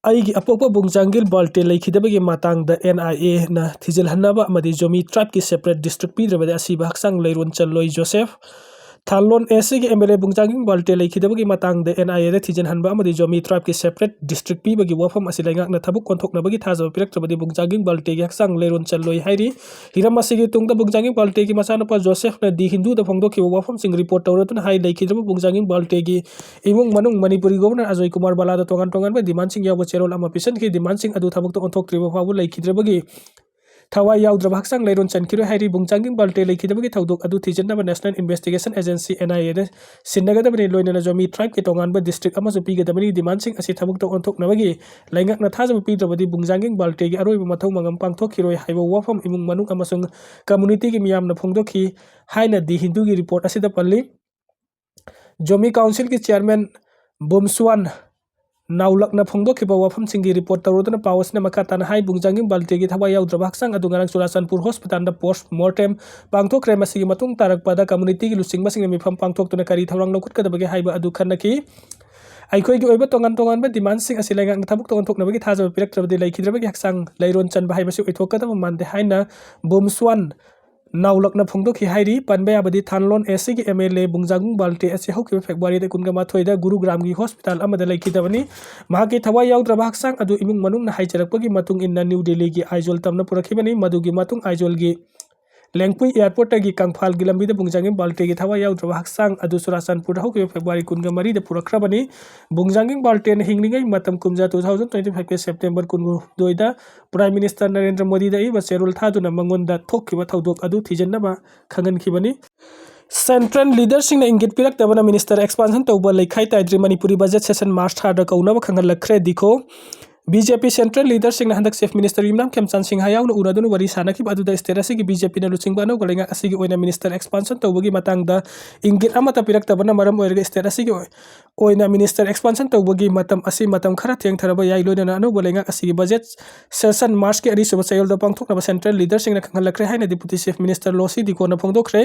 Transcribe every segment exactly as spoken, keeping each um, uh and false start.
ꯑꯩꯒꯤ ꯑꯄꯣꯛꯄ ꯕꯨꯡꯖꯥꯡꯒꯤꯜ ꯕꯥꯜꯇꯦ ꯂꯩꯈꯤꯗꯕꯒꯤ ꯃꯇꯥꯡꯗ NIA ꯅ ꯊꯤꯖꯤꯜꯍꯟꯅꯕ ꯑꯃꯗꯤ ꯖꯣꯃꯤ tribe ꯀꯤ separate district ꯄꯤꯗ꯭ꯔꯕꯗꯤ ꯑꯁꯤꯕ ꯍꯛꯆꯥꯡ ꯂꯩꯔꯣꯟ ꯆꯜꯂꯣꯏ꯫ ꯖꯣꯁꯦꯐ ꯊꯥꯟꯂꯣꯟ AC ꯒꯤ MLA ꯕꯨꯡꯖꯥꯡꯒꯤꯡ ꯕꯥꯜꯇꯦ ꯂꯩꯈꯤꯗꯕꯒꯤ ꯃꯇꯥꯡꯗ NIA ꯗ ꯊꯤꯖꯤꯟꯍꯟꯕ ꯑꯃꯗꯤ ꯖꯣꯃꯤ tribe ꯀꯤ separate district ꯄꯤꯕꯒꯤ ꯋꯥꯐꯝ ꯑꯁꯤ ꯂꯩꯉꯥꯛꯅ ꯊꯕꯛ ꯑꯣꯟꯊꯣꯛꯅꯕꯒꯤ ꯊꯥꯖꯕ ꯄꯤꯔꯛꯇ꯭ꯔꯕꯗꯤ ꯕꯨꯡꯖꯥꯡꯒꯤꯡ ꯕꯥꯜꯇꯦꯒꯤ ꯍꯛꯆꯥꯡ ꯂꯩꯔꯣꯟ ꯆꯜꯂꯣꯏ ꯍꯥꯏꯔꯤ꯫ ꯍꯤꯔꯝ ꯑꯁꯤꯒꯤ ꯇꯨꯡꯗ ꯕꯨꯡꯖꯥꯡꯒꯤꯡ ꯕꯥꯜꯇꯦꯒꯤ ꯃꯆꯥꯅꯨꯄꯥ ꯖꯣꯁꯦꯐꯅ ꯗꯤ ꯍꯤꯟꯗꯨꯗ ꯐꯣꯡꯗꯣꯛꯈꯤꯕ ꯋꯥꯐꯝꯁꯤꯡ report ꯇꯧꯔꯗꯨꯅ ꯍꯥꯏ, ꯂꯩꯈꯤꯗ꯭ꯔꯕ ꯕꯨꯡꯖꯥꯡꯒꯤꯡ ꯕꯥꯜꯇꯦꯒꯤ ꯏꯃꯨꯡ ꯃꯅꯨꯡ ꯃꯅꯤꯄꯨꯔꯒꯤ Governor ꯑꯖꯣꯏ ꯀꯨꯃꯥꯔ ꯕꯂꯥꯗ ꯇꯣꯉꯥꯟ ꯇꯣꯉꯥꯟꯕ demand ꯁꯤꯡ ꯌꯥꯎꯕ ꯆꯦꯔꯣꯜ ꯑꯃ ꯄꯤꯁꯤꯟꯈꯤ꯫ Demand ꯁꯤꯡ ꯑꯗꯨ ꯊꯕꯛꯇ ꯑꯣꯟꯊꯣꯛꯇ꯭ꯔꯤꯕ ꯐꯥꯎꯕ ꯂꯩꯈꯤꯗ꯭ꯔꯕꯒꯤ ꯊꯋꯥꯏ ꯌꯥꯎꯗ꯭ꯔꯕ ꯍꯛꯆꯥꯡ ꯂꯩꯔꯣꯟ ꯆꯟꯈꯤꯔꯣꯏ ꯍꯥꯏꯔꯤ꯫ ꯕꯨꯡꯖꯥꯡꯒꯤꯡ ꯕꯥꯜꯇꯦ ꯂꯩꯈꯤꯗꯕꯒꯤ ꯊꯧꯗꯣꯛ ꯑꯗꯨ ꯊꯤꯖꯤꯟꯅꯕ National Investigation Agency, NIA ꯗ ꯁꯤꯟꯅꯒꯗꯕꯅꯤ꯫ ꯂꯣꯏꯅꯅ ꯖꯣꯃꯤ tribe ꯀꯤ ꯇꯣꯉꯥꯟꯕ district ꯑꯃꯁꯨ ꯄꯤꯒꯗꯕꯅꯤ꯫ Demand ꯁꯤꯡ ꯑꯁꯤ ꯊꯕꯛꯇ ꯑꯣꯟꯊꯣꯛꯅꯕꯒꯤ ꯂꯩꯉꯥꯛꯅ ꯊꯥꯖꯕ ꯄꯤꯗ꯭ꯔꯕꯗꯤ ꯕꯨꯡꯖꯥꯡꯒꯤꯡ ꯕꯥꯜꯇꯦꯒꯤ ꯑꯔꯣꯏꯕ ꯃꯊꯧ ꯃꯉꯝ ꯄꯥꯡꯊꯣꯛꯈꯤꯔꯣꯏ ꯍꯥꯏꯕ ꯋꯥꯐꯝ ꯏꯃꯨꯡ ꯃꯅꯨꯡ ꯑꯃꯁꯨꯡ community ꯒꯤ ꯃꯤꯌꯥꯝꯅ ꯐꯣꯡꯗꯣꯛꯈꯤ ꯍꯥꯏꯅ ꯗꯤ ꯍꯤꯟꯗꯨꯒꯤ report ꯑꯁꯤꯗ ꯄꯜꯂꯤ꯫ ꯖꯣꯃꯤ Council ꯒꯤ Chairman ꯕꯨꯝꯁ꯭ꯋꯥꯟ ꯅꯥꯎꯂꯛꯅ ꯐꯣꯡꯗꯣꯛꯈꯤꯕ ꯋꯥꯐꯝꯁꯤꯡꯒꯤ report ꯇꯧꯔꯗꯨꯅ ꯄꯥꯎ ꯑꯁꯤꯅ ꯃꯈꯥ ꯇꯥꯅ ꯍꯥꯏ, ꯕꯨꯡꯖꯥꯡꯒꯤꯡ ꯕꯥꯜꯇꯦꯒꯤ ꯊꯋꯥꯏ ꯌꯥꯎꯗ꯭ꯔꯕ ꯍꯛꯆꯥꯡ ꯑꯗꯨ ꯉꯔꯥꯡ ꯆꯨꯔꯥꯆꯥꯟꯄꯨꯔ hospital ꯗ post mortem ꯄꯥꯡꯊꯣꯛꯈ꯭ꯔꯦ꯫ ꯃꯁꯤꯒꯤ ꯃꯇꯨꯡ ꯇꯥꯔꯛꯄꯗ community ꯒꯤ ꯂꯨꯆꯤꯡꯕꯁꯤꯡꯅ ꯃꯤꯐꯝ ꯄꯥꯡꯊꯣꯛꯇꯨꯅ ꯀꯔꯤ ꯊꯧꯔꯥꯡ ꯂꯧꯈꯠꯀꯗꯕꯒꯦ ꯍꯥꯏꯕ ꯑꯗꯨ ꯈꯟꯅꯈꯤ꯫ ꯑꯩꯈꯣꯏꯒꯤ ꯑꯣꯏꯕ ꯇꯣꯉꯥꯟ ꯇꯣꯉꯥꯟꯕ demand ꯁꯤꯡ ꯑꯁꯤ ꯂꯩꯉꯥꯛꯅ ꯊꯕꯛꯇ ꯑꯣꯟꯊꯣꯛꯅꯕꯒꯤ ꯊꯥꯖꯕ ꯄꯤꯔꯛꯇ꯭ꯔꯕꯗꯤ ꯂꯩꯈꯤꯗ꯭ꯔꯕꯒꯤ ꯍꯛꯆꯥꯡ ꯂꯩꯔꯣꯟ ꯆꯟꯕ ꯍꯥꯏꯕꯁꯤ ꯑꯣꯏꯊꯣꯛꯀꯗꯕ ꯃꯥꯟꯗꯦ ꯍꯥꯏꯅ ꯕꯨꯝꯁ꯭ꯋꯥꯟ ꯅꯥꯎꯂꯛꯅ ꯐꯣꯡꯗꯣꯛꯈꯤ ꯍꯥꯏꯔꯤ꯫ ꯄꯟꯕ ꯌꯥꯕꯗꯤ ꯊꯥꯟꯂꯣꯟ AC ꯒꯤ MLA ꯕꯨꯡꯖꯥꯡꯒꯨꯡ ꯕꯥꯜꯇꯦ ꯑꯁꯤ ꯍꯧꯈꯤꯕ February ꯗ ꯀꯨꯟꯒ ꯃꯥꯊꯣꯏꯗ ꯒꯨꯔꯨꯒ꯭ꯔꯥꯝꯒꯤ hospital ꯑꯃꯗ ꯂꯩꯈꯤꯗꯕꯅꯤ꯫ ꯃꯍꯥꯛꯀꯤ ꯊꯋꯥꯏ ꯌꯥꯎꯗ꯭ꯔꯕ ꯍꯛꯆꯥꯡ ꯑꯗꯨ ꯏꯃꯨꯡ ꯃꯅꯨꯡꯅ ꯍꯥꯏꯖꯔꯛꯄꯒꯤ ꯃꯇꯨꯡ ꯏꯟꯅ ꯅ꯭ꯌꯨ ꯗꯤꯜꯂꯤꯒꯤ ꯑꯥꯏꯖꯣꯜ ꯇꯝꯅ ꯄꯨꯔꯛꯈꯤꯕꯅꯤ꯫ ꯃꯗꯨꯒꯤ ꯃꯇꯨꯡ ꯑꯥꯏꯖꯣꯜꯒꯤ ꯂꯦꯡꯄꯨꯏ airport ꯇꯒꯤ ꯀꯪꯐꯥꯜꯒꯤ ꯂꯝꯕꯤꯗ ꯕꯨꯡꯖꯥꯡꯒꯤꯡ ꯕꯥꯜꯇꯦꯒꯤ ꯊꯋꯥꯏ ꯌꯥꯎꯗ꯭ꯔꯕ ꯍꯛꯆꯥꯡ ꯑꯗꯨ ꯆꯨꯔꯥꯆꯥꯟꯄꯨꯔꯗ ꯍꯧꯈꯤꯕ February ꯀꯨꯟꯒ ꯃꯔꯤꯗ ꯄꯨꯔꯛꯈ꯭ꯔꯕꯅꯤ꯫ ꯕꯨꯡꯖꯥꯡꯒꯤꯡ ꯕꯥꯜꯇꯦꯅ ꯍꯤꯡꯂꯤꯉꯩ ꯃꯇꯝ ꯀꯨꯝꯖꯥ two thousand twenty five ꯀꯤ September ꯀꯨꯟꯍꯨꯝꯗꯣꯏꯗ Prime Minister ꯅꯔꯦꯟꯗ꯭ꯔ ꯃꯣꯗꯤꯗ ꯏꯕ ꯆꯦꯔꯣꯜ ꯊꯥꯗꯨꯅ ꯃꯉꯣꯟꯗ ꯊꯣꯛꯈꯤꯕ ꯊꯧꯗꯣꯛ ꯑꯗꯨ ꯊꯤꯖꯤꯟꯅꯕ ꯈꯪꯍꯟꯈꯤꯕꯅꯤ꯫ Central leader ꯁꯤꯡꯅ ꯏꯪꯒꯤꯠ ꯄꯤꯔꯛꯇꯕꯅ minister expansion ꯇꯧꯕ ꯂꯩꯈꯥꯏ ꯇꯥꯏꯗ꯭ꯔꯤ꯫ ꯃꯅꯤꯄꯨꯔꯤ budget session March ꯊꯥꯗ ꯀꯧꯅꯕ ꯈꯪꯍꯜꯂꯛꯈ꯭ꯔꯦ꯫ ꯗꯤꯈꯣ, BJP central leader ꯁꯤꯡꯅ ꯍꯟꯗꯛ Chief Minister ꯌꯨꯝꯅꯥꯝ ꯈꯦꯝꯆꯥꯟ ꯁꯤꯡꯍ ꯌꯥꯎꯅ ꯎꯅꯗꯨꯅ ꯋꯥꯔꯤ ꯁꯥꯅꯈꯤꯕ ꯑꯗꯨꯗ state ꯑꯁꯤꯒꯤ BJP ꯅ ꯂꯨꯆꯤꯡꯕ ꯑꯅꯧꯕ ꯂꯩꯉꯥꯛ ꯑꯁꯤꯒꯤ ꯑꯣꯏꯅ minister expansion ꯇꯧꯕꯒꯤ ꯃꯇꯥꯡꯗ ꯏꯪꯒꯤꯠ ꯑꯃꯠꯇ ꯄꯤꯔꯛꯇꯕꯅ ꯃꯔꯝ ꯑꯣꯏꯔꯒ state ꯑꯁꯤꯒꯤ ꯑꯣꯏ-, ꯑꯣꯏꯅ minister expansion ꯇꯧꯕꯒꯤ ꯃꯇꯝ ꯑꯁꯤ ꯃꯇꯝ ꯈꯔ ꯊꯦꯡꯊꯔꯕ ꯌꯥꯏ꯫ ꯂꯣꯏꯅꯅ ꯑꯅꯧꯕ ꯂꯩꯉꯥꯛ ꯑꯁꯤꯒꯤ budget session March ꯀꯤ ꯑꯅꯤꯁꯨꯕ ꯆꯌꯣꯜꯗ ꯄꯥꯡꯊꯣꯛꯅꯕ central leader ꯁꯤꯡꯅ ꯈꯪꯍꯜꯂꯛꯈ꯭ꯔꯦ ꯍꯥꯏꯅ Deputy Chief Minister ꯂꯣꯁꯤ ꯗꯤꯀꯣꯅ ꯐꯣꯡꯗꯣꯛꯈ꯭ꯔꯦ꯫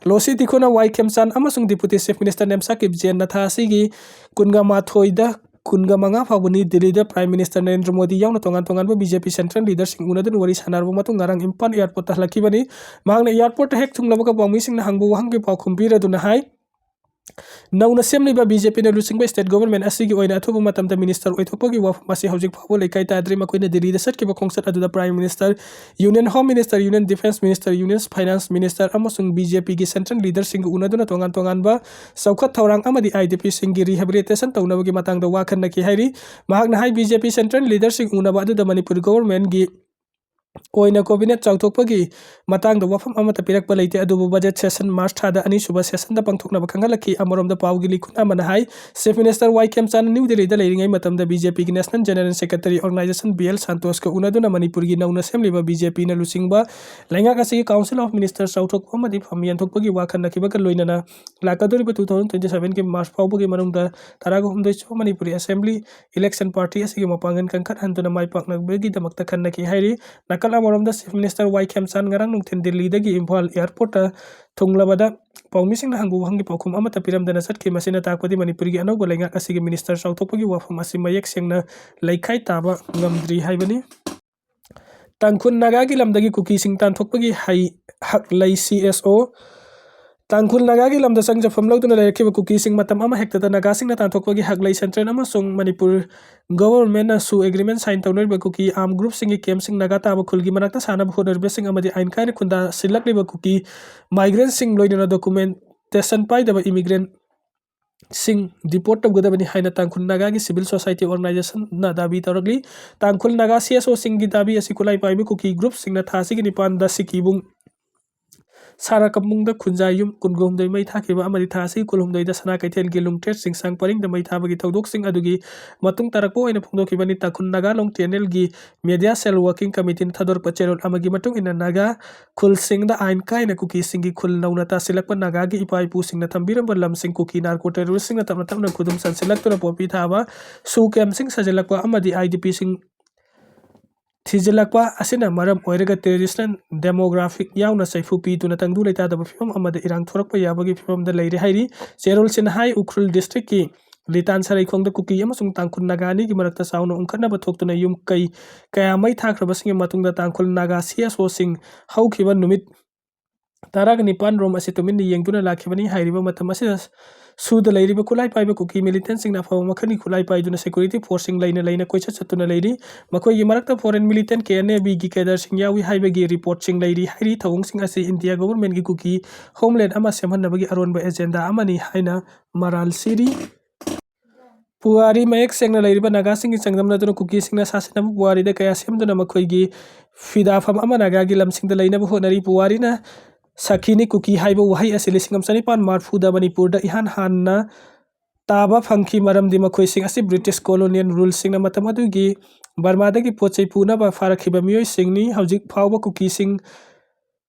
ꯂꯣꯁꯤ ꯗꯤꯀꯣꯅ ꯋꯥꯏ ꯈꯦꯝꯆꯥꯟ ꯑꯃꯁꯨꯡ Deputy Chief Minister ꯅꯦꯝꯁꯥꯀꯤꯞ ꯖꯦꯟꯅ ꯊꯥ ꯑꯁꯤꯒꯤ ꯀꯨꯟꯒ ꯃꯥꯊꯣꯏꯗ ꯀꯨꯟꯒ ꯃꯉꯥ ꯐꯥꯎꯕꯅꯤ ꯗꯤꯜꯂꯤꯗ Prime Minister ꯅꯔꯦꯟꯗ꯭ꯔ ꯃꯣꯗꯤ ꯌꯥꯎꯅ ꯇꯣꯉꯥꯟ ꯇꯣꯉꯥꯟꯕ BJP central leaderꯁꯤꯡ ꯎꯅꯗꯨꯅ ꯋꯥꯔꯤ ꯁꯥꯟꯅꯔꯕ ꯃꯇꯨꯡ ꯉꯔꯥꯡ ꯏꯝꯐꯥꯜ airportꯇ ꯍꯜꯂꯛꯈꯤꯕꯅꯤ꯫ ꯃꯍꯥꯛꯅ airportꯇ ꯍꯦꯛ ꯊꯨꯡꯂꯕꯒ ꯄꯥꯎꯃꯤꯁꯤꯡꯅ ꯍꯪꯕ ꯋꯥꯍꯪꯒꯤ ꯄꯥꯎꯈꯨꯝ ꯄꯤꯔꯗꯨꯅ ꯍꯥꯏ, ꯅꯧꯅ ꯁꯦꯝꯂꯤꯕ BJPꯅ ꯂꯨꯆꯤꯡꯕ state government ꯑꯁꯤꯒꯤ ꯑꯣꯏꯅ ꯑꯊꯨꯕ ꯃꯇꯝꯗ minister ꯑꯣꯏꯊꯣꯛꯄꯒꯤ ꯋꯥꯐꯝ ꯑꯁꯤ ꯍꯧꯖꯤꯛ ꯐꯥꯎꯕ ꯂꯩꯈꯥꯏ ꯇꯥꯗ꯭ꯔꯤ꯫ ꯃꯈꯣꯏꯅ ꯗꯤꯜꯂꯤꯗ ꯆꯠꯈꯤꯕ ꯈꯣꯡꯆꯠ ꯑꯗꯨꯗ Prime Minister, Union Home Minister, Union Defence Minister, Union Finance Minister ꯑꯃꯁꯨꯡ BJPꯒꯤ central leaderꯁꯤꯡꯒ ꯎꯅꯗꯨꯅ ꯇꯣꯉꯥꯟ ꯇꯣꯉꯥꯟꯕ ꯆꯥꯎꯈꯠ ꯊꯧꯔꯥꯡ ꯑꯃꯗꯤ IDPꯁꯤꯡꯒꯤ rehabilitation ꯇꯧꯅꯕꯒꯤ ꯃꯇꯥꯡꯗ ꯋꯥ ꯈꯟꯅꯈꯤ ꯍꯥꯏꯔꯤ꯫ ꯃꯍꯥꯛꯅ ꯍꯥꯏ, BJP central leaderꯁꯤꯡ ꯎꯅꯕ ꯑꯗꯨꯗ ꯃꯅꯤꯄꯨꯔ governmentꯒꯤ ꯑꯣꯏꯅ cabinet ꯆꯥꯎꯊꯣꯛꯄꯒꯤ ꯃꯇꯥꯡꯗ ꯋꯥꯐꯝ ꯑꯃꯠꯇ ꯄꯤꯔꯛꯄ ꯂꯩꯇꯦ, ꯑꯗꯨꯕꯨ budget session March ꯊꯥꯗ ꯑꯅꯤꯁꯨꯕ sessionꯗ ꯄꯥꯡꯊꯣꯛꯅꯕ ꯈꯪꯍꯜꯂꯛꯈꯤ꯫ ꯑꯃꯔꯣꯝꯗ ꯄꯥꯎꯒꯤ ꯂꯤꯈꯨꯟ ꯑꯃꯅ ꯍꯥꯏ, Chief Minister Y Khemchand new ꯗꯤꯜꯂꯤꯗ ꯂꯩꯔꯤꯉꯩ ꯃꯇꯝꯗ BJPꯒꯤ National General Secretary Organisation B L ꯁꯥꯟꯇꯣꯁꯀ ꯎꯅꯗꯨꯅ ꯃꯅꯤꯄꯨꯔꯒꯤ ꯅꯧꯅ ꯁꯦꯝꯂꯤꯕ BJPꯅ ꯂꯨꯆꯤꯡꯕ ꯂꯩꯉꯥꯛ ꯑꯁꯤꯒꯤ Council of Minister ꯆꯥꯎꯊꯣꯛꯄ ꯑꯃꯗꯤ ꯐꯝ ꯌꯦꯟꯊꯣꯛꯄꯒꯤ ꯋꯥꯈꯜ ꯅꯈꯤꯕꯒ ꯂꯣꯏꯅꯅ ꯂꯥꯛꯀꯗꯧꯔꯤꯕ two thousand twenty sevenꯒꯤ March ꯐꯥꯎꯕꯒꯤ ꯃꯅꯨꯡꯗ ꯇꯔꯥꯒ ꯍꯨꯝꯗꯣꯏ ꯁꯨꯕ ꯃꯅꯤꯄꯨꯔꯤ Assembly election party ꯑꯁꯤꯒꯤ ꯃꯄꯥꯡꯒꯜ ꯀꯟꯈꯠꯍꯟꯗꯨꯅ ꯃꯥꯏ ꯄꯥꯛꯅꯕꯒꯤꯗꯃꯛꯇ ꯈꯟꯅꯈꯤ ꯍꯥꯏꯔꯤ꯫ ꯅꯥꯀꯜ ꯑꯃꯔꯣꯝꯗ Chief Minister ꯋꯥꯏ ꯈꯦꯝꯆꯥꯟ ꯉꯔꯥꯡ ꯅꯨꯡꯊꯤꯜ ꯗꯤꯜꯂꯤꯗꯒꯤ ꯏꯝꯐꯥꯜ airportꯇ ꯊꯨꯡꯂꯕꯗ ꯄꯥꯎꯃꯤꯁꯤꯡꯅ ꯍꯪꯕ ꯋꯥꯍꯪꯒꯤ ꯄꯥꯎꯈꯨꯝ ꯑꯃꯠꯇ ꯄꯤꯔꯝꯗꯅ ꯆꯠꯈꯤ꯫ ꯃꯁꯤꯅ ꯇꯥꯛꯄꯗꯤ ꯃꯅꯤꯄꯨꯔꯒꯤ ꯑꯅꯧꯕ ꯂꯩꯉꯥꯛ ꯑꯁꯤꯒꯤ minister ꯆꯥꯎꯊꯣꯛꯄꯒꯤ ꯋꯥꯐꯝ ꯑꯁꯤ ꯃꯌꯦꯛ ꯁꯦꯡꯅ ꯂꯩꯈꯥꯏ ꯇꯥꯕ ꯉꯝꯗ꯭ꯔꯤ ꯍꯥꯏꯕꯅꯤ꯫ ꯇꯥꯡꯈꯨꯜ ꯅꯥꯒꯥꯒꯤ ꯂꯝꯗꯒꯤ ꯀꯨꯀꯤꯁꯤꯡ ꯇꯥꯟꯊꯣꯛꯄꯒꯤ ꯍꯩ, ꯍꯛ ꯂꯩ, ꯁꯤ ꯑꯦꯁ ꯑꯣ꯫ ꯇꯥꯡꯈꯨꯜ ꯅꯥꯒꯥꯒꯤ ꯂꯝꯗ ꯆꯪꯖꯐꯝ ꯂꯧꯗꯨꯅ ꯂꯩꯔꯛꯈꯤꯕ ꯀꯨꯀꯤꯁꯤꯡ ꯃꯇꯝ ꯑꯃ ꯍꯦꯛꯇꯗ ꯅꯥꯒꯥꯁꯤꯡꯅ ꯇꯥꯟꯊꯣꯛꯄꯒꯤ ꯍꯛ ꯂꯩ central ꯑꯃꯁꯨꯡ ꯃꯅꯤꯄꯨꯔ governmentꯅ ꯁꯨ agreement sign ꯇꯧꯅꯔꯤꯕ ꯀꯨꯀꯤ armed groupꯁꯤꯡꯒꯤ campꯁꯤꯡ ꯅꯥꯒꯥ ꯇꯥꯕ ꯈꯨꯜꯒꯤ ꯃꯅꯥꯛꯇ ꯁꯥꯅꯕ ꯍꯣꯠꯅꯔꯤꯕꯁꯤꯡ ꯑꯃꯗꯤ ꯑꯥꯏꯟ ꯀꯥꯏꯅ ꯈꯨꯟꯗꯥ ꯁꯤꯜꯂꯛꯂꯤꯕ ꯀꯨꯀꯤ migrantꯁꯤꯡ ꯂꯣꯏꯅꯅ documentation ꯄꯥꯏꯗꯕ immigrant ꯁꯤꯡ deport ꯇꯧꯒꯗꯕꯅꯤ ꯍꯥꯏꯅ ꯇꯥꯡꯈꯨꯜ ꯅꯥꯒꯥꯒꯤ civil society organisationꯅ ꯗꯥꯕꯤ ꯇꯧꯔꯛꯂꯤ꯫ ꯇꯥꯡꯈꯨꯜ ꯅꯥꯒꯥ ꯁꯤ ꯑꯦꯁ ꯑꯣꯁꯤꯡꯒꯤ ꯗꯥꯕꯤ ꯑꯁꯤ ꯈꯨꯠꯂꯥꯏ ꯄꯥꯏꯕ ꯀꯨꯀꯤ groupꯁꯤꯡꯅ ꯊꯥ ꯑꯁꯤꯒꯤ ꯅꯤꯄꯥꯟꯗ ꯁꯤꯀꯤꯕꯨꯡ ꯁꯥꯔꯀꯝꯕꯨꯡꯗ ꯈꯨꯟꯖꯥꯏ ꯌꯨꯝ ꯀꯨꯟꯒ ꯍꯨꯝꯗꯣꯏ ꯃꯩ ꯊꯥꯈꯤꯕ ꯑꯃꯗꯤ ꯊꯥ ꯑꯁꯤꯒꯤ ꯀꯨꯟꯍꯨꯝꯗꯣꯏꯗ ꯁꯅꯥ ꯀꯩꯊꯦꯜꯒꯤ ꯂꯨꯡꯇ꯭ꯔꯦꯠ ꯆꯤꯡꯁꯥꯡ ꯄꯔꯤꯡꯗ ꯃꯩ ꯊꯥꯕꯒꯤ ꯊꯧꯗꯣꯛꯁꯤꯡ ꯑꯗꯨꯒꯤ ꯃꯇꯨꯡ ꯇꯥꯔꯛꯄ ꯑꯣꯏꯅ ꯐꯣꯡꯗꯣꯛꯈꯤꯕꯅꯤ꯫ ꯇꯥꯡꯈꯨꯜ ꯅꯥꯒꯥ ꯂꯣꯡ ꯇꯦꯅꯦꯜꯒꯤ media cell working committeeꯅ ꯊꯥꯗꯣꯔꯛꯄ ꯆꯦꯔꯣꯜ ꯑꯃꯒꯤ ꯃꯇꯨꯡ ꯏꯟꯅ ꯅꯥꯒꯥ ꯈꯨꯜꯁꯤꯡꯗ ꯑꯥꯏꯟ ꯀꯥꯏꯅ ꯀꯨꯀꯤꯁꯤꯡꯒꯤ ꯈꯨꯜ ꯅꯧꯅ ꯇꯥꯁꯤꯜꯂꯛꯄ ꯅꯥꯒꯥꯒꯤ ꯏꯄꯥ ꯏꯄꯨꯁꯤꯡꯅ ꯊꯝꯕꯤꯔꯝꯕ ꯂꯝꯁꯤꯡ ꯀꯨꯀꯤ narco terroristꯁꯤꯡꯅ ꯇꯞꯅ ꯇꯞꯅ ꯈꯨꯗꯨꯝ ꯆꯟꯁꯤꯜꯂꯛꯇꯨꯅ ꯄꯣꯠꯄꯤ ꯊꯥꯕ, ꯁꯨ campꯁꯤꯡ ꯁꯥꯖꯤꯜꯂꯛꯄ ꯑꯃꯗꯤ IDPꯁꯤꯡ ꯊꯤꯖꯤꯜꯂꯛꯄ ꯑꯁꯤꯅ ꯃꯔꯝ ꯑꯣꯏꯔꯒ traditional demographic ꯌꯥꯎꯅ ꯆꯩꯐꯨ ꯄꯤꯗꯨꯅ ꯇꯪꯗꯨ ꯂꯩꯇꯥꯗꯕ ꯐꯤꯕꯝ ꯑꯃꯗ ꯏꯔꯥꯡ ꯊꯣꯔꯛꯄ ꯌꯥꯕꯒꯤ ꯐꯤꯕꯝꯗ ꯂꯩꯔꯦ ꯍꯥꯏꯔꯤ꯫ ꯆꯦꯔꯣꯜꯁꯤꯅ ꯍꯥꯏ, ꯎꯈ꯭ꯔꯨꯜ districtꯀꯤ ꯂꯤꯇꯥꯟ ꯁꯔꯩꯈꯣꯡꯗ ꯀꯨꯀꯤ ꯑꯃꯁꯨꯡ ꯇꯥꯡꯈꯨꯜ ꯅꯥꯒꯥ ꯑꯅꯤꯒꯤ ꯃꯔꯛꯇ ꯆꯥꯎꯅ ꯎꯪꯈꯠꯅꯕ ꯊꯣꯛꯇꯨꯅ ꯌꯨꯝ ꯀꯩ ꯀꯌꯥ ꯃꯩ ꯊꯥꯈ꯭ꯔꯕꯁꯤꯡꯒꯤ ꯃꯇꯨꯡꯗ ꯇꯥꯡꯈꯨꯜ ꯅꯥꯒꯥ ꯁꯤ ꯑꯦꯁ ꯑꯣꯁꯤꯡ ꯍꯧꯈꯤꯕ ꯅꯨꯃꯤꯠ ꯇꯔꯥꯒ ꯅꯤꯄꯥꯟ ꯔꯣꯝ ꯑꯁꯤ ꯇꯨꯃꯤꯟꯅ ꯌꯦꯡꯗꯨꯅ ꯂꯥꯛꯈꯤꯕꯅꯤ꯫ ꯍꯥꯏꯔꯤꯕ ꯃꯇꯝ ꯑꯁꯤꯗ ꯁꯨꯗ ꯂꯩꯔꯤꯕ ꯈꯨꯠꯂꯥꯏ ꯄꯥꯏꯕ ꯀꯨꯀꯤ ꯃꯤꯂꯤꯇꯦꯟꯁꯤꯡꯅ ꯑꯐꯕ ꯃꯈꯜꯒꯤ ꯈꯨꯠꯂꯥꯏ ꯄꯥꯏꯗꯨꯅ ꯁꯦꯀ꯭ꯌꯨꯔꯤꯇꯤ ꯐꯣꯔꯁꯁꯤꯡ ꯂꯩꯅ ꯂꯩꯅ ꯀꯣꯏꯆꯠ ꯆꯠꯇꯨꯅ ꯂꯩꯔꯤ꯫ ꯃꯈꯣꯏꯒꯤ ꯃꯔꯛꯇ ꯐꯣꯔꯦꯟ ꯃꯤꯂꯤꯇꯦꯟ ꯀꯦ ꯑꯦꯟ ꯑꯦ ꯕꯤꯒꯤ ꯀꯦꯗꯔꯁꯤꯡ ꯌꯥꯎꯏ ꯍꯥꯏꯕꯒꯤ ꯔꯤꯄꯣꯔꯠꯁꯤꯡ ꯂꯩꯔꯤ꯫ ꯍꯥꯏꯔꯤ ꯊꯧꯑꯣꯡꯁꯤꯡ ꯑꯁꯤ ꯏꯟꯗꯤꯌꯥ ꯒꯣꯚꯔꯟꯃꯦꯟꯠꯀꯤ ꯀꯨꯀꯤ ꯍꯣꯝꯂꯦꯟ ꯑꯃ ꯁꯦꯝꯍꯟꯅꯕꯒꯤ ꯑꯔꯣꯟꯕ ꯑꯦꯖꯦꯟꯗꯥ ꯑꯃꯅꯤ ꯍꯥꯏꯅ ꯃꯔꯥꯜ ꯁꯤꯔꯤ꯫ ꯄꯨꯋꯥꯔꯤ ꯃꯌꯦꯛ ꯁꯦꯡꯅ ꯂꯩꯔꯤꯕ ꯅꯥꯒꯥꯁꯤꯡꯒꯤ ꯆꯥꯡꯗꯝꯅꯗꯨꯅ ꯀꯨꯀꯤꯁꯤꯡꯅ ꯁꯥꯁꯤꯟꯅꯕ ꯄꯨꯋꯥꯔꯤꯗ ꯀꯌꯥ ꯁꯦꯝꯗꯨꯅ ꯃꯈꯣꯏꯒꯤ ꯐꯤꯗꯥꯐꯝ ꯑꯃ ꯅꯥꯒꯥꯒꯤ ꯂꯝꯁꯤꯡꯗ ꯂꯩꯅꯕ ꯍꯣꯠꯅꯔꯤ꯫ ꯄꯨꯋꯥꯔꯤꯅ ꯁꯥꯈꯤꯅꯤ ꯀꯨꯀꯤ ꯍꯥꯏꯕ ꯋꯥꯍꯩ ꯑꯁꯤ ꯂꯤꯁꯤꯡ ꯑꯃ ꯆꯅꯤꯄꯥꯟ ꯃꯔꯤꯐꯨꯗ ꯃꯅꯤꯄꯨꯔꯗ ꯏꯍꯥꯟ ꯍꯥꯟꯅ ꯇꯥꯕ ꯐꯪꯈꯤ, ꯃꯔꯝꯗꯤ ꯃꯈꯣꯏꯁꯤꯡ ꯑꯁꯤ ꯕ꯭ꯔꯤꯇꯤꯁ ꯀꯣꯂꯣꯅꯤꯌꯦꯜ ꯔꯨꯜꯁꯤꯡꯅ ꯃꯇꯝ ꯑꯗꯨꯒꯤ ꯕꯔꯃꯥꯗꯒꯤ ꯄꯣꯠ ꯆꯩ ꯄꯨꯅꯕ ꯐꯥꯔꯛꯈꯤꯕ ꯃꯤꯑꯣꯏꯁꯤꯡꯅꯤ꯫ ꯍꯧꯖꯤꯛ ꯐꯥꯎꯕ ꯀꯨꯀꯤꯁꯤꯡ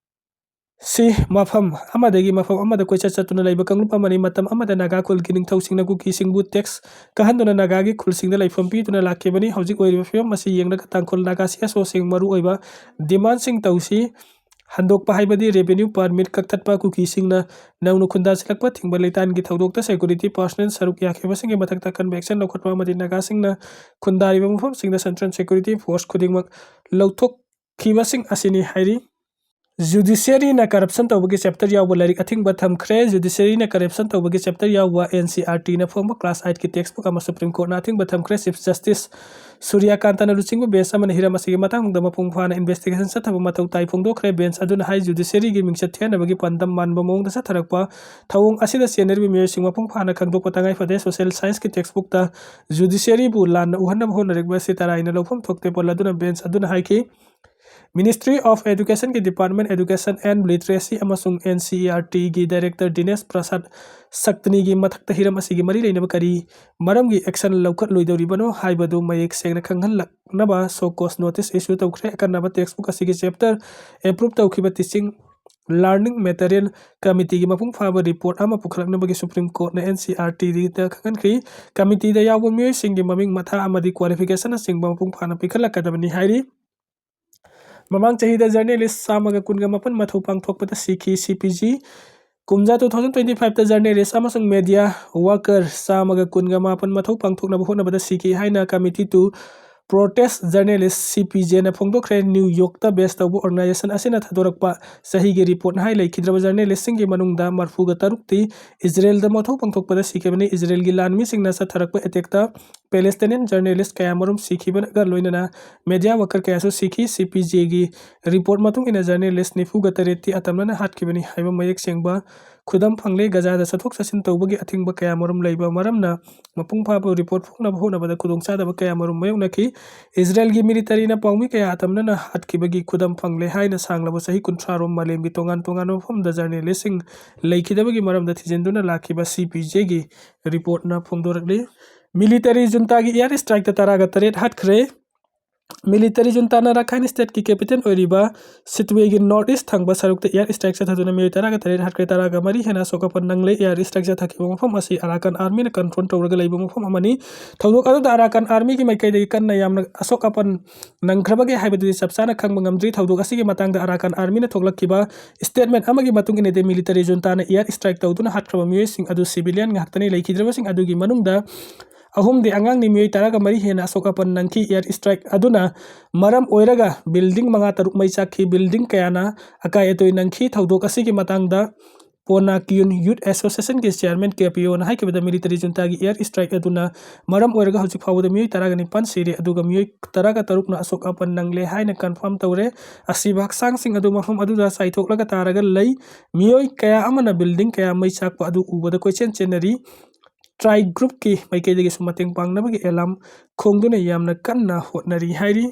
ꯁꯤ ꯃꯐꯝ ꯑꯃꯗꯒꯤ ꯃꯐꯝ ꯑꯃꯗ ꯀꯣꯏꯆꯠ ꯆꯠꯇꯨꯅ ꯂꯩꯕ ꯀꯥꯡꯂꯨꯞ ꯑꯃꯅꯤ꯫ ꯃꯇꯝ ꯑꯃꯗ ꯅꯥꯒꯥ ꯈꯨꯜꯒꯤ ꯅꯤꯡꯊꯧꯁꯤꯡꯅ ꯀꯨꯀꯤꯁꯤꯡꯕꯨ ꯇꯦꯛꯁ ꯀꯥꯍꯟꯗꯨꯅ ꯅꯥꯒꯥꯒꯤ ꯈꯨꯜꯁꯤꯡꯗ ꯂꯩꯐꯝ ꯄꯤꯗꯨꯅ ꯂꯥꯛꯈꯤꯕꯅꯤ꯫ ꯍꯧꯖꯤꯛ ꯑꯣꯏꯔꯤꯕ ꯐꯤꯕꯝ ꯑꯁꯤ ꯌꯦꯡꯂꯒ ꯇꯥꯡꯈꯨꯜ ꯅꯥꯒꯥ ꯁꯤ ꯑꯦꯁ ꯑꯣꯁꯤꯡ ꯃꯔꯨꯑꯣꯏꯕ ꯗꯤꯃꯥꯟꯁꯤꯡ ꯇꯧꯁꯤ꯫ ꯍꯟꯗꯣꯛꯄ ꯍꯥꯏꯕꯗꯤ ꯔꯦꯚꯦꯅ꯭ꯌꯨ ꯄꯥꯔꯃꯤꯠ ꯀꯛꯊꯠꯄ, ꯀꯨꯀꯤꯁꯤꯡꯅ ꯅꯧꯅ ꯈꯨꯟꯗꯥꯁꯤꯜꯂꯛꯄ ꯊꯤꯡꯕ ꯂꯩꯇꯥꯟꯒꯤ ꯊꯧꯗꯣꯛꯇ ꯁꯦꯀ꯭ꯌꯨꯔꯤꯇꯤ ꯄꯥꯔꯁꯅꯦꯜ ꯁꯔꯨꯛ ꯌꯥꯈꯤꯕꯁꯤꯡꯒꯤ ꯃꯊꯛꯇ ꯑꯀꯟꯕ ꯑꯦꯛꯁꯟ ꯂꯧꯈꯠꯄ ꯑꯃꯗꯤ ꯅꯥꯒꯥꯁꯤꯡꯅ ꯈꯨꯟꯗꯥꯔꯤꯕ ꯃꯐꯝꯁꯤꯡꯗ ꯁꯦꯟꯇ꯭ꯔꯦꯜ ꯁꯦꯀ꯭ꯌꯨꯔꯤꯇꯤ ꯐꯣꯔꯁ ꯈꯨꯗꯤꯡꯃꯛ ꯂꯧꯊꯣꯛꯈꯤꯕꯁꯤꯡ ꯑꯁꯤꯅꯤ ꯍꯥꯏꯔꯤ꯫ ꯖꯨꯗꯤꯁꯤꯌꯔꯤꯅ ꯀꯔꯞꯁꯟ ꯇꯧꯕꯒꯤ ꯆꯦꯞꯇꯔ ꯌꯥꯎꯕ ꯂꯥꯏꯔꯤꯛ ꯑꯊꯤꯡꯕ ꯊꯝꯈ꯭ꯔꯦ꯫ ꯖꯨꯗꯤꯁꯤꯌꯔꯤꯅ ꯀꯔꯞꯁꯟ ꯇꯧꯕꯒꯤ ꯆꯦꯞꯇꯔ ꯌꯥꯎꯕ ꯑꯦꯟ ꯁꯤ ꯑꯥꯔ ꯇꯤꯅ ꯐꯣꯡꯕ ꯀ꯭ꯂꯥꯁ ꯑꯥꯏꯠꯀꯤ ꯇꯦꯛꯁ ꯕꯨꯛ ꯑꯃ ꯁꯨꯄ꯭ꯔꯤꯝ ꯀꯣꯔꯠꯅ ꯑꯊꯤꯡꯕ ꯊꯝꯈ꯭ꯔꯦ꯫ ꯆꯤꯐ ꯖꯁꯇꯤꯁ ꯁꯨꯔ꯭ꯌꯀꯥꯟꯇꯅ ꯂꯨꯆꯤꯡꯕ ꯕꯦꯟꯆ ꯑꯃꯅ ꯍꯤꯔꯝ ꯑꯁꯤꯒꯤ ꯃꯇꯥꯡꯗ ꯃꯄꯨꯡ ꯐꯥꯅ ꯏꯟꯚꯦꯁꯇꯤꯒꯦꯁꯟ ꯆꯠꯊꯕ ꯃꯊꯧ ꯇꯥꯏ ꯐꯣꯡꯗꯣꯛꯈ꯭ꯔꯦ꯫ ꯕꯦꯟꯆ ꯑꯗꯨꯅ ꯍꯥꯏ, ꯖꯨꯗꯤꯁꯤꯌꯔꯤꯒꯤ ꯃꯤꯡꯆꯠ ꯊꯤꯍꯟꯅꯕꯒꯤ ꯄꯥꯟꯗꯝ ꯃꯥꯟꯕ ꯃꯑꯣꯡꯗ ꯆꯠꯊꯔꯛꯄ ꯊꯧꯑꯣꯡ ꯑꯁꯤꯗ ꯆꯦꯟꯅꯔꯤꯕ ꯃꯤꯑꯣꯏꯁꯤꯡ ꯃꯄꯨꯡ ꯐꯥꯅ ꯈꯪꯗꯣꯛꯄ ꯇꯉꯥꯏ ꯐꯗꯦ꯫ ꯁꯣꯁꯤꯌꯦꯜ ꯁꯥꯏꯟꯁꯀꯤ ꯇꯦꯛꯁ ꯕꯨꯛꯇ ꯖꯨꯗꯤꯁꯤꯌꯔꯤꯕꯨ ꯂꯥꯟꯅ ꯎꯍꯟꯅꯕ ꯍꯣꯠꯅꯔꯛꯄ ꯑꯁꯤ ꯇꯔꯥꯏꯅ ꯂꯧꯐꯝ ꯊꯣꯛꯇꯦ꯫ ꯄꯣꯜ ꯑꯗꯨꯅ ꯕꯦꯟꯆ ꯑꯗꯨꯅ ꯍꯥꯏꯈꯤ, Ministry of Educationꯒꯤ Department Education and Literacy ꯑꯃꯁꯨꯡ ꯑꯦꯟ ꯁꯤ ꯏ ꯑꯥꯔ ꯇꯤꯒꯤ Director ꯗꯤꯅꯦꯁ ꯄ꯭ꯔꯁꯥꯗ ꯁꯛꯇꯅꯤꯒꯤ ꯃꯊꯛꯇ ꯍꯤꯔꯝ ꯑꯁꯤꯒꯤ ꯃꯔꯤ ꯂꯩꯅꯕ ꯀꯔꯤ ꯃꯔꯝꯒꯤ ꯑꯦꯛꯁꯟ ꯂꯧꯈꯠꯂꯣꯏꯗꯧꯔꯤꯕꯅꯣ ꯍꯥꯏꯕꯗꯨ ꯃꯌꯦꯛ ꯁꯦꯡꯅ ꯈꯪꯍꯜꯂꯛꯅꯕ ꯁꯣ ꯀꯣꯁ ꯅꯣꯇꯤꯁ ꯏꯁꯨ ꯇꯧꯈ꯭ꯔꯦ꯫ ꯑꯀꯟꯅꯕ ꯇꯦꯛꯁ ꯕꯨꯛ ꯑꯁꯤꯒꯤ ꯆꯦꯞꯇꯔ ꯑꯦꯄ꯭ꯔꯨꯞ ꯇꯧꯈꯤꯕ ꯇꯤꯆꯤꯡ ꯂꯔꯅꯤꯡ ꯃꯦꯇꯔꯤꯌꯦꯜ ꯀꯃꯤꯇꯤꯒꯤ ꯃꯄꯨꯡ ꯐꯥꯕ ꯔꯤꯄꯣꯔꯠ ꯑꯃ ꯄꯨꯈꯠꯂꯛꯅꯕꯒꯤ ꯁꯨꯄ꯭ꯔꯤꯝ ꯀꯣꯔꯠꯅ ꯑꯦꯟ ꯁꯤ ꯏ ꯑꯥꯔ ꯇꯤꯗ ꯈꯪꯍꯟꯈ꯭ꯔꯤ꯫ ꯀꯃꯤꯇꯤꯗ ꯌꯥꯎꯕ ꯃꯤꯑꯣꯏꯁꯤꯡꯒꯤ ꯃꯃꯤꯡ, ꯃꯊꯥ ꯑꯃꯗꯤ ꯀ꯭ꯋꯥꯂꯤꯐꯤꯀꯦꯁꯟꯅꯆꯤꯡꯕ ꯃꯄꯨꯡ ꯐꯥꯅ ꯄꯤꯈꯠꯂꯛꯀꯗꯕꯅꯤ ꯍꯥꯏꯔꯤ꯫ ꯃꯃꯥꯡ ꯆꯍꯤꯗ ꯖꯔꯅꯦꯂꯤꯁ ꯆꯥꯝꯃꯒ ꯀꯨꯟꯒ ꯃꯥꯄꯟ ꯃꯊꯧ ꯄꯥꯡꯊꯣꯛꯄꯗ ꯁꯤꯈꯤ꯫ ꯁꯤ ꯄꯤ ꯖꯤ ꯀꯨꯝꯖꯥ two thousand twenty five ꯇ journalist ꯑꯃꯁꯨꯡ media worker ꯆꯥꯝꯃꯒ ꯀꯨꯟꯒ ꯃꯥꯄꯟ ꯃꯊꯧ ꯄꯥꯡꯊꯣꯛꯅꯕ ꯍꯣꯠꯅꯕꯗ ꯁꯤꯈꯤ ꯍꯥꯏꯅ Committee to Protect Journalist, C P J ꯅ ꯐꯣꯡꯗꯣꯛꯈ꯭ꯔꯦ꯫ New York ꯇ base ꯇꯧꯕ organization ꯑꯁꯤꯅ ꯊꯥꯗꯣꯔꯛꯄ ꯆꯍꯤꯒꯤ report ꯅ ꯍꯥꯏ, ꯂꯩꯈꯤꯗ꯭ꯔꯕ journalist ꯁꯤꯡꯒꯤ ꯃꯅꯨꯡꯗ ꯃꯔꯐꯨꯒ ꯇꯔꯨꯛꯇꯤ ꯏꯖꯔꯦꯜꯗ ꯃꯊꯧ ꯄꯥꯡꯊꯣꯛꯄꯗ ꯁꯤꯈꯤꯕꯅꯤ꯫ ꯏꯖꯔꯦꯜꯒꯤ ꯂꯥꯟꯃꯤꯁꯤꯡꯅ ꯆꯠꯊꯔꯛꯄ attack ꯇ Palestinian journalist ꯀꯌꯥꯃꯔꯨꯝ ꯁꯤꯈꯤꯕꯒ ꯂꯣꯏꯅꯅ media worker ꯀꯌꯥꯁꯨ ꯁꯤꯈꯤ꯫ C P J ꯒꯤ report ꯃꯇꯨꯡ ꯏꯟꯅ journalist ꯅꯤꯐꯨꯒ ꯇꯔꯦꯠꯇꯤ ꯑꯇꯝꯅꯅ ꯍꯥꯠꯈꯤꯕꯅꯤ ꯍꯥꯏꯕ ꯃꯌꯦꯛ ꯁꯦꯡꯕ ꯈꯨꯗꯝ ꯐꯪꯂꯦ꯫ ꯒꯖꯥꯗ ꯆꯠꯊꯣꯛ ꯆꯠꯁꯤꯟ ꯇꯧꯕꯒꯤ ꯑꯊꯤꯡꯕ ꯀꯌꯥꯃꯔꯨꯝ ꯂꯩꯕ ꯃꯔꯝꯅ ꯃꯄꯨꯡ ꯐꯥꯕ report ꯐꯣꯡꯅꯕ ꯍꯣꯠꯅꯕꯗ ꯈꯨꯗꯣꯡꯆꯥꯗꯕ ꯀꯌꯥꯃꯔꯨꯝ ꯃꯥꯌꯣꯛꯅꯈꯤ꯫ ꯏꯖꯔꯦꯜꯒꯤ military ꯅ ꯄꯥꯎꯃꯤ ꯀꯌꯥ ꯑꯇꯝꯅꯅ ꯍꯥꯠꯈꯤꯕꯒꯤ ꯈꯨꯗꯝ ꯐꯪꯂꯦ ꯍꯥꯏꯅ ꯁꯥꯡꯂꯕ ꯆꯍꯤ ꯀꯨꯟꯊ꯭ꯔꯥ ꯔꯣꯝ ꯃꯥꯂꯦꯝꯒꯤ ꯇꯣꯉꯥꯟ ꯇꯣꯉꯥꯟꯕ ꯃꯐꯝꯗ journalist ꯁꯤꯡ ꯂꯩꯈꯤꯗꯕꯒꯤ ꯃꯔꯝꯗ ꯊꯤꯖꯤꯟꯗꯨꯅ ꯂꯥꯛꯈꯤꯕ C P J ꯒꯤ report ꯅ ꯐꯣꯡꯗꯣꯔꯛꯂꯤ꯫ Military junta ꯒꯤ air strike ꯇ ꯇꯔꯥꯒ ꯇꯔꯦꯠ ꯍꯥꯠꯈ꯭ꯔꯦ꯫ Military junta ꯅ ꯔꯥꯈꯥꯏꯟ state ꯀꯤ capital ꯑꯣꯏꯔꯤꯕ ꯁꯤꯇꯋꯦꯒꯤ north east ꯊꯪꯕ ꯁꯔꯨꯛꯇ air strike ꯆꯠꯊꯗꯨꯅ ꯃꯤꯑꯣꯏ ꯇꯔꯥꯒ ꯇꯔꯦꯠ ꯍꯥꯠꯈ꯭ꯔꯦ, ꯇꯔꯥꯒ ꯃꯔꯤ ꯍꯦꯟꯅ ꯑꯁꯣꯛ ꯑꯄꯟ ꯅꯪꯂꯦ꯫ Air strike ꯆꯠꯊꯈꯤꯕ ꯃꯐꯝ ꯑꯁꯤ Arakan Army ꯅ control ꯇꯧꯔꯒ ꯂꯩꯕ ꯃꯐꯝ ꯑꯃꯅꯤ꯫ ꯊꯧꯗꯣꯛ ꯑꯗꯨꯗ Arakan Army ꯒꯤ ꯃꯥꯏꯀꯩꯗꯒꯤ ꯀꯟꯅ ꯌꯥꯝꯅ ꯑꯁꯣꯛ ꯑꯄꯟ ꯅꯪꯈ꯭ꯔꯕꯒꯦ ꯍꯥꯏꯕꯗꯨꯗꯤ ꯆꯞ ꯆꯥꯅ ꯈꯪꯕ ꯉꯝꯗ꯭ꯔꯤ꯫ ꯊꯧꯗꯣꯛ ꯑꯁꯤꯒꯤ ꯃꯇꯥꯡꯗ Arakan Army ꯅ ꯊꯣꯛꯂꯛꯈꯤꯕ statement ꯑꯃꯒꯤ ꯃꯇꯨꯡ ꯏꯟꯅꯗꯤ, military junta ꯅ air strike ꯇꯧꯗꯨꯅ ꯍꯥꯠꯈ꯭ꯔꯕ ꯃꯤꯑꯣꯏꯁꯤꯡ ꯑꯗꯨ civilian ꯉꯥꯛꯇꯅꯤ꯫ ꯂꯩꯈꯤꯗ꯭ꯔꯕꯁꯤꯡ ꯑꯗꯨꯒꯤ ꯃꯅꯨꯡꯗ ꯑꯍꯨꯝꯗꯤ ꯑꯉꯥꯡꯅꯤ꯫ ꯃꯤꯑꯣꯏ ꯇꯔꯥꯒ ꯃꯔꯤ ꯍꯦꯟꯅ ꯑꯁꯣꯛ ꯑꯄꯟ ꯅꯪꯈꯤ꯫ Air strike ꯑꯗꯨꯅ ꯃꯔꯝ ꯑꯣꯏꯔꯒ building ꯃꯉꯥ ꯇꯔꯨꯛ ꯃꯩ ꯆꯥꯛꯈꯤ꯫ Building ꯀꯌꯥꯅ ꯑꯀꯥꯏ ꯑꯇꯣꯏ ꯅꯪꯈꯤ꯫ ꯊꯧꯗꯣꯛ ꯑꯁꯤꯒꯤ ꯃꯇꯥꯡꯗ Pona Kyun Youth Association ꯒꯤ chairman K P O ꯅ ꯍꯥꯏꯈꯤꯕꯗ, military junta ꯒꯤ air strike ꯑꯗꯨꯅ ꯃꯔꯝ ꯑꯣꯏꯔꯒ ꯍꯧꯖꯤꯛ ꯐꯥꯎꯕꯗ ꯃꯤꯑꯣꯏ ꯇꯔꯥꯒ ꯅꯤꯄꯥꯟ ꯁꯤꯔꯦ, ꯑꯗꯨꯒ ꯃꯤꯑꯣꯏ ꯇꯔꯥꯒ ꯇꯔꯨꯛꯅ ꯑꯁꯣꯛ ꯑꯄꯟ ꯅꯪꯂꯦ ꯍꯥꯏꯅ confirm ꯇꯧꯔꯦ꯫ ꯑꯁꯤꯕ ꯍꯛꯆꯥꯡꯁꯤꯡ ꯑꯗꯨ ꯃꯐꯝ ꯑꯗꯨꯗ ꯆꯥꯏꯊꯣꯛꯂꯒ ꯇꯥꯔꯒ ꯂꯩ꯫ ꯃꯤꯑꯣꯏ ꯀꯌꯥ ꯑꯃꯅ building ꯀꯌꯥ ꯃꯩ ꯆꯥꯛꯄ ꯑꯗꯨ ꯎꯕꯗ ꯀꯣꯏꯆꯦꯟ ꯆꯦꯟꯅꯔꯤ꯫ Thrai group ꯀꯤ ꯃꯥꯏꯀꯩꯗꯒꯤꯁꯨ ꯃꯇꯦꯡ ꯄꯥꯡꯅꯕꯒꯤ alarm ꯈꯣꯡꯗꯨꯅ ꯌꯥꯝꯅ ꯀꯟꯅ ꯍꯣꯠꯅꯔꯤ ꯍꯥꯏꯔꯤ꯫